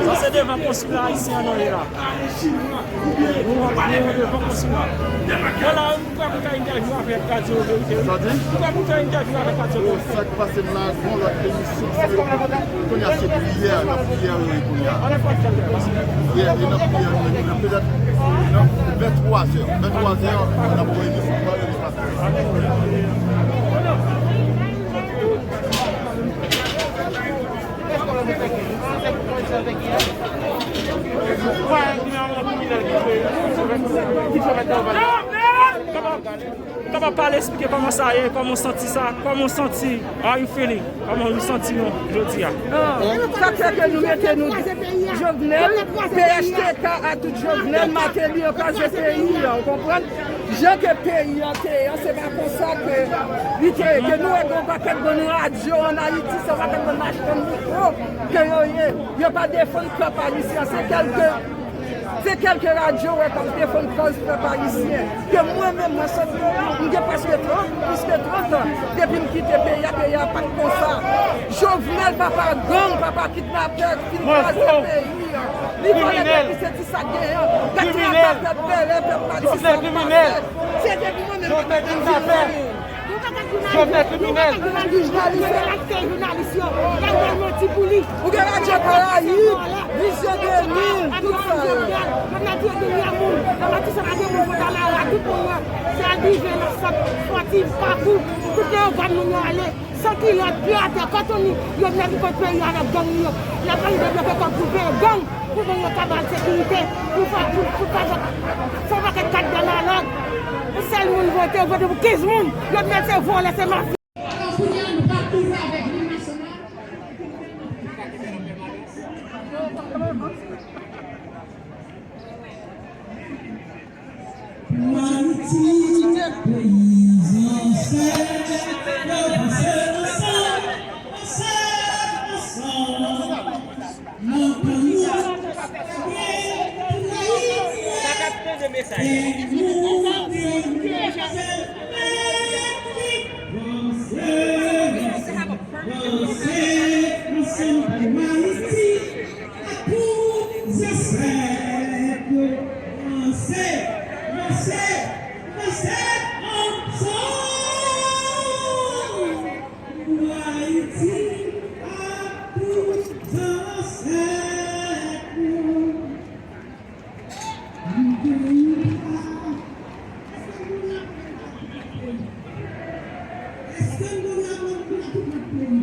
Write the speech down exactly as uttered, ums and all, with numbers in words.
Sa se devan konsila ayisyen an nou ye la. Nou, nou devan konsila. Vwala, ou kwè pou ta entèvyou avèk Radyo Verite, wi. Ou kwè pou ta entèvyou avèk Radyo Verite. Sa k pase m la, gon lòt emisyon, se kounye a se priyè, nan priyè, wi, kounye a. Priyè, e nan priyè, nou menm, petèt, nan venntrwazè, venntrwazè, n ap wè emisyon, nou va rele pastè. Kapab pale, eksplike kòman sa ye, kòman w santi sa, kòman w santi, how you feeling, kòman w santi nou jodi a. Sa k fè ke nou mete nou Jovenel, P H T K a tout Jovenel, Martelly an kraze peyi a, ou konprann? Jan ke peyi an te ye an, se pa konsa ke li te ye. Ke nou wè gen yon pakèt bann radyo ann Ayiti, se yon pakèt bann machann mikwo ke yo ye. Yo pa defann pèp ayisyen an. Se kèlke, se kèlke radyo wè k ap defann kòz pèp ayisyen. Ke mwen menm, mwen sot deyò, m gen prèske trant, plis ke trant an depi m kite peyi a, peyi a pa t konsa. Jovenel, papa gang, papa kidnapè, fin kraze peyi a. Li vòlè depi se ti sa k genyen. Gad ti rapat pèp Bèlè, pèp Matisan k pase. Se depi mwen menm ki te di l. Jovenel kriminèl. Jovenel kriminèl. Jounalis yo, y ap bay manti pou li. Ou gen radyo Karayib, Vizyon de mil, tout sa yo. Jovenel touye de mil moun. Nan Matisan pa gen moun Fontamara, tout moun yo. Se al rive nan sant spòtif, Kafou, tout Leyogàn moun yo ale. San kilòt, pye atè, kòtoni, yo vin abite peyi a avèk gang li yo. Y ap vin debloke kòb pou peye gang, pou gang yo ka ba l sekirite, pou fè, pou, pou fè zòt fè yon pakèt kat de malòg. Yon sèl moun vote, vote pou kenz moun. Yo vin se vòlè, se mafya. Alò, kounye a, nou pral kouri avèk lim nasyonal. Pou Ayiti, peyi zansèt, nou panse ansanm, panse ansanm. Nan peyi a, pou Ayiti, e nou panse, panse, panse ansanm pou Ayiti. Ak tout zansèt yo, panse, panse, panse ansanm. Pou Ayiti ak tout zansèt yo. Pou peyi a. Èske nou la menm pou la tout lòt peyi?